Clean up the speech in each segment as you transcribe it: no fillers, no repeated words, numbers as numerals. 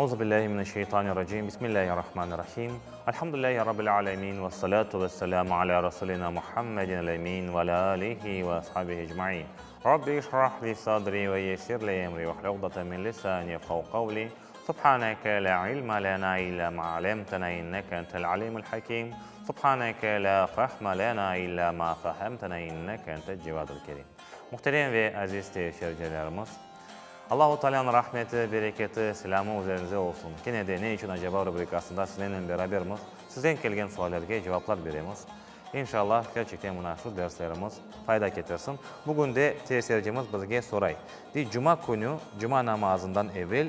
Euzu billahi mineşşeytanirracim. Bismillahirrahmanirrahim. Elhamdülillahi rabbil alemin ve salatu vesselamu ala rasulina Muhammedin el-emin ve ala alihi ve ashabihi ecmain. Rabbi işrah li sadri ve yessir li emri ve hlul uqdeten min lisani yefkahu kavli. Subhaneke la ilme lena illa ma alemtena inneke entel alimul hakim. Subhaneke la fehme lena illa ma fehemtena inneke entel cevadul kerim. Muhterem ve aziz seyircilerimiz, Allahu Taalânıñ rahmeti, bereketi, selâmı üzeriñize olsun. Kene de Ne içün acaba rubrikasında siziñle berabermiz, sizden kelgen suallerge cevaplar beremiz. İnşallah, kerçekten mına şu derslerimiz fayda ketirsin. Bugün de seyircimiz bizge soray, dey, cuma künü, cuma namazından evel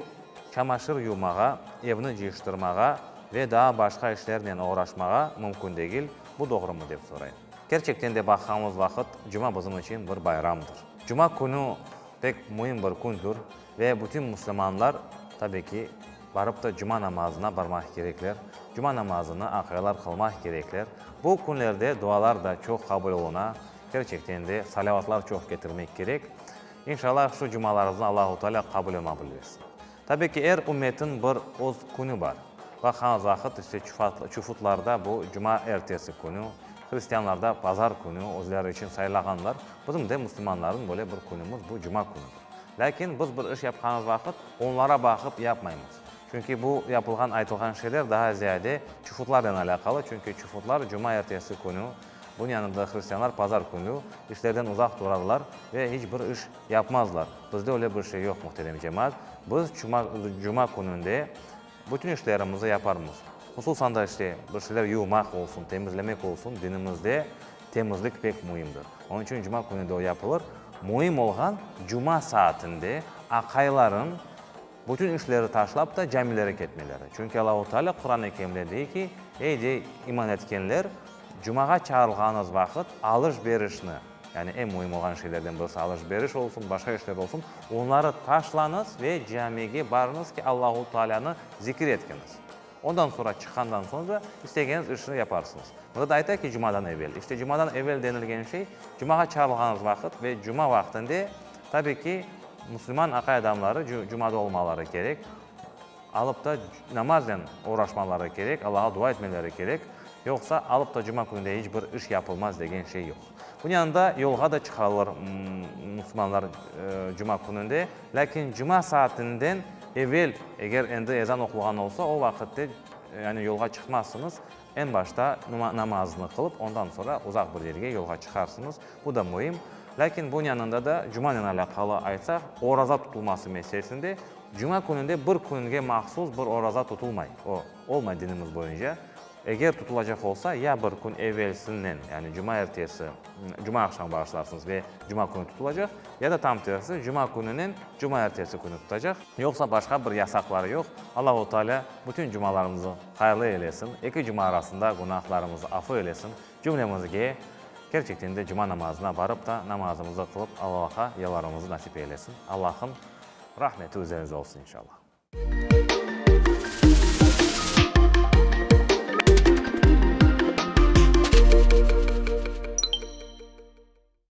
çamaşır yuvmağa, evni cıyıştırmağa ve daa başqa işlernen oğraşmağa mümkün degil, bu doğrumı dep soray. Kerçekten de baqqanımız vaqıt, cuma bizim içün bir bayramdır. Cuma künü pek müim bir kündür ve bütün müslümanlar, tabi ki, barıp da cuma namazına barmaq kerekler, cuma namazını aqaylar qılmaq kerekler. Bu künlerde dualar da çoq qabul oluna, kerçekten de salâvatlar çoq ketirmek kerek. İnşallah, şu cumalarımıznı Allahu Teala qabul ve maqbul etsin. Tabi ki, er ümmetin bir öz künü bar. Baqañız vaqıt, işte, çufutlarda bu cuma ertesi künü, hristianlarda pazar künü özleri içün saylağanlar. Bizim de müslümanlarnıñ böyle bir künümiz, bu cuma künüdir. Lâkin biz bir iş yapqanımız vaqıt, onlara baqıp yapmaymız. Çünki bu yapılğan, aytılğan şeyler daa ziyade çufutlarnen alâqalı, çünki çufutlar cuma ertesi künü, bunıñ yanında hristianlar pazar künü işlerden uzaq turarlar ve hiç bir iş yapmazlar. Bizde öyle bir şey yoq, muhterem cemaat. Biz cuma kününde bütün işlerimizi yaparmız. Hususan da işte bir şeyler yuvmaq olsun, temizlemek olsun, dinimizde temizlik pek müimdir. Onıñ içün cuma künü de o yapılır. Müim olğan, cuma saatinde aqayların bütün işleri taşlap da camilere ketmeleri. Çünki Allahu Teala Quran-ı Kerimde dey ki, Ey, dey, iman etkenler, cumağa çağırılğanıñız vaqıt alış-berişni, yani eñ müim olğan şeylerden birisi alış-beriş olsun, başqa işler olsun, onları taşlañız ve camige barıñız ki, Allahu Tealanı zikir etkiñiz. Ondan soñra, çıqqandan soñ da istegeniñiz işni yaparsıñız. Mında da ayta ki, cumadan evel. İşte, cumadan evel denilgen şey, cumağa çağırılğanıñız vaqıt ve cuma vaqtında, tabi ki, musulman aqay adamları cumada olmaları kerek, alıp da namaznen oğraşmaları kerek, Allağa dua etmeleri kerek, yoqsa alıp da cuma kününde iç bir iş yapılmaz degen şey yoq. Bunıñ yanında yolğa da çıqarılır musulmanlar cuma kününde, lâkin cuma saatinden evel, eger endi ezan oqulğan olsa, o vaqıtte yani yolğa çıqmazsıñız, eñ başta namaznı qılıp, ondan soñra uzaq bir yerge yolğa çıqarsıñız, bu da müim. Lâkin bunıñ yanında da cumanen alâqalı aytsaq, oraza tutulması meselesinde, cuma kününde bir künge mahsus bir oraza tutulmay, o, olmay dinimiz boyunca. Eger tutulacaq olsa, ya bir kün evvelsinden, yani cuma ertesi, cuma aqşamı başlarsıñız ve cuma künü tutulacaq, ya da tam tersi, cuma kününen cuma ertesi künü tutacaq. Yoqsa başqa bir yasaqları yoq. Allahu Teala bütün cumalarımızı hayırlı eylesin, eki cuma arasında günahlarımızı afu eylesin, cümlemizge kerçekten de cuma namazına barıp da namazımızı qılıp Allaha yalvarmamızı nasip eylesin. Allah'ın rahmeti üzerinize olsun inşallah.